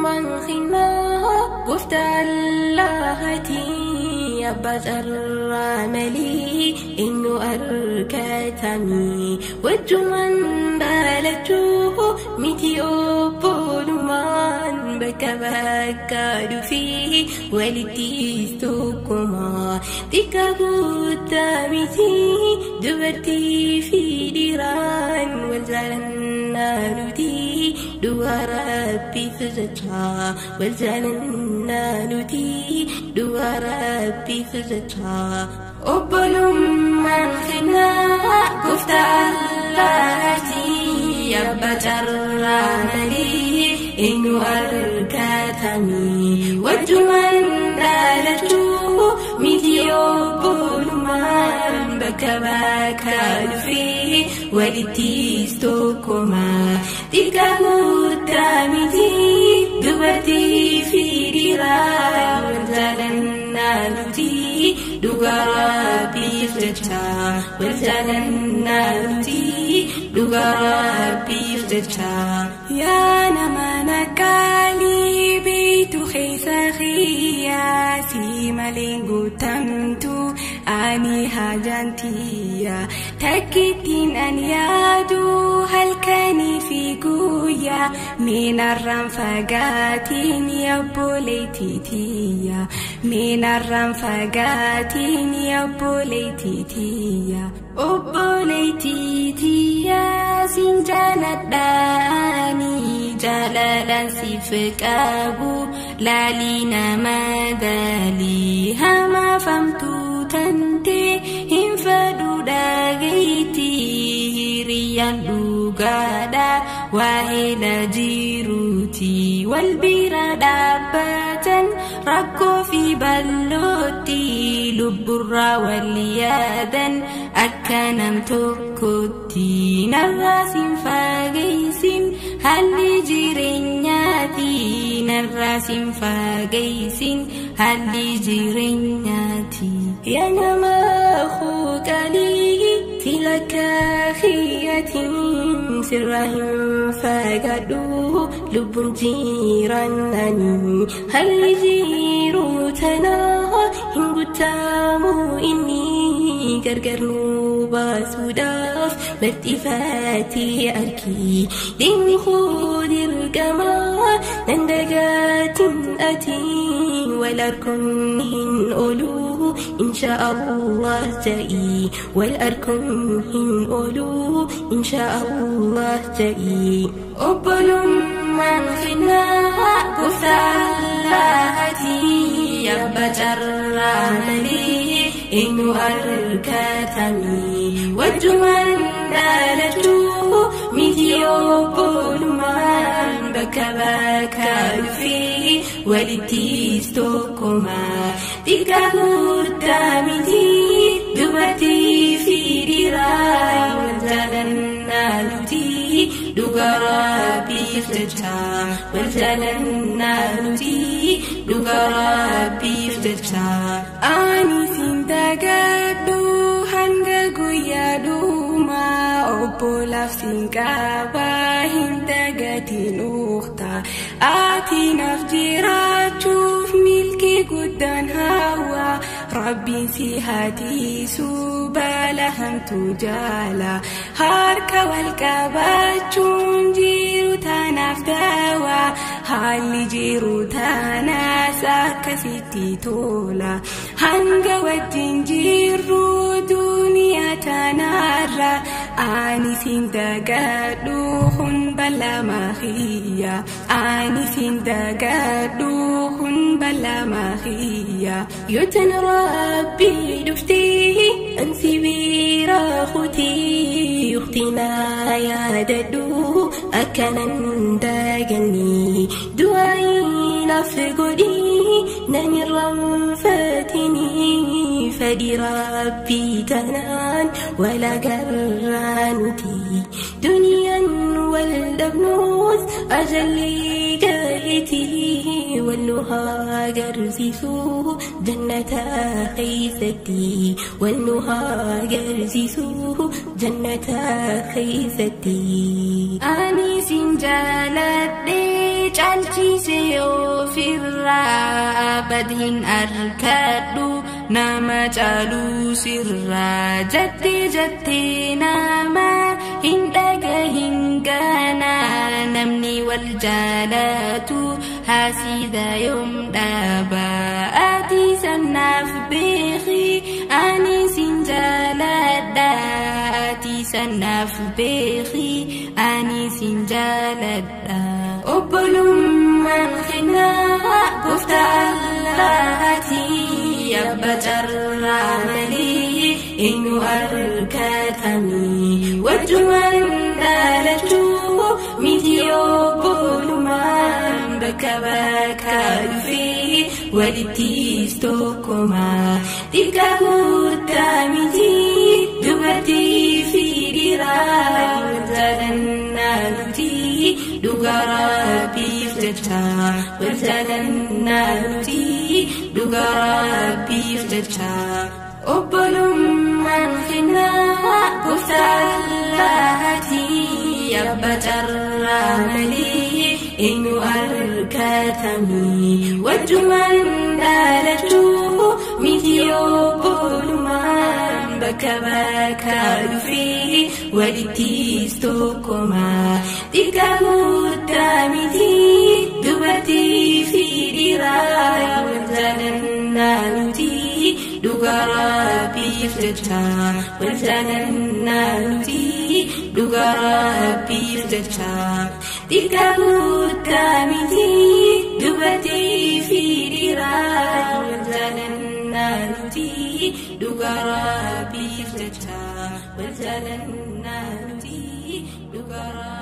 Obbolummaan kennaa gooftaa Allahati abbaa carraa malee eenyu argatanii wajjumaan dhalachuu miti obbolummaan bakka bakka dhufee walittis tokkuma xiqqaa guddaa miti dubartii fi dhiiraan wal jaalannaa nuti dhugaa rabbiif jecha wal jaalannaa nuti dhugaa rabbiif jecha. Obbolummaan kennaa gooftaa Allahati abbaa carraa malee eenyu argatanii wajjumaan dhalachuu miti obbolummaan bakka bakka dhufee walittis tokkuma xiqqaa guddaa miti dubartii fi dhiiraan wal jaalannaa nuti dhugaa rabbiif jecha wal jaalannaa nuti dhugaa rabbiif jecha. Yaa nama naqaalii beektu keessa kiyyaa si malee guutamtu ani hajantiya takkittiin an yaadu halkanii fi guyyaa meenarraan fagaatiin obboleettitiyya meenarraan fagaatiin obboleettitiyya Obboleettitiyya siin jaaladhaani jaalalaan siif qabu laalii nama daalii hamaafamtuu tantee hin fedhu dhageetti hiriyyaan dhugaadha waa'ee jiruuti wal bira dhaabbatan rakkoo fi bal'ootti lubburraa wal yaadan akka nam tokkotti narraa siin fageessin haalli jireenyaati narraa siin fageessin haalli jireenyaati. Yaa nama qaalii filaka khiyyatiin sirraa hin fagaadhu lubbuun jiraannani haalli jiruu tanaa hin guutamu inni gargar nu baasuudhaaf marxifatee argi deemni koo dirqama nan dagatin ati wal arkuun hin oolu insha Allah ta'i wal arkuun hin oolu insha Allah ta'i. Obbolummaan kennaa gooftaa Allahati abbaa carraa malee eenyu argatanii wajjumaan dhalachuu miti obbolummaan bakka bakka dhufee walittis tokkuma xiqqaa guddaa miti dubartii fi dhiiraan wal jaalannaa nuti dhugaa rabbiif jecha wal jaalannaa nuti dhugaa rabbiif jecha. Ani siin dagadhu hanga guyyaa dhumaa obbolaaf siin qaba hin dagatin ukhta ati naaf jiraachuuf milkii guddaan hawwa rabbiin si hatiisu bala hamtuu jaala harka wal qabachuun jiru tanaaf dawaa haalli jiru tanaas akkasitti tola hanga wajjin jirru duniyaa tanarra ani siin dagadhu kun bal'aa kiyya ani siin dagadhu kun bal'aa kiyya. Yoo tan rabbii dhuftee ansi bira kutii ukhtinaa yaadadhu akkanan daganni du'aayi naaf godhi nan irraanfatini fedhi rabbii tanaan wal agarraa nuti duniyaan wal dhabnus ajalli gaheeti wal nu haa agarsiisu jannata keessatti wal nu haa agarsiisu jannata keessatti. Ani siin jaaladhe Caalchise ofirraa bad hin arkadhu nama caalu sirraa jettee jettee nama hin dhagahin gana namni wal jaalatu hasiida yoom dhaaba. Ati sanaaf beeki ani sin jaaladha, ati sanaaf beeki ani sin jaaladha. Obbolummaan kennaa gooftaa Allaahati, abba carraa malee eenyu argatanii? Wajjumaan dhalachuu miti obbolummaan, bakka bakka dhufee walittis tokkuma. Xiqqaa guddaa miti dubartii fi dhiiraa, wal jaalannaa nuti dhugaa Rabbiif jecha, wal jaalannaa nuti dhugaa Rabbiif jecha. Obbolummaan kennaa gooftaa Allaahati, abba carraa malee eenyu argatanii? Wajjumaan dhalachuu miti obbolummaan, bakka bakka dhufee walittis tokkuma. Xiqqaa guddaa miti dubartii fi dhiiraa, wal jaalannaa nuti dhugaa Rabbiif jecha, wal jaalannaa nuti dhugaa Rabbiif jecha. Xiqqaa guddaa miti dubartii fi dhiiraa, wal jaalannaa nuti dhugaa Rabbiif jecha, wal jaalannaa nuti dhugaa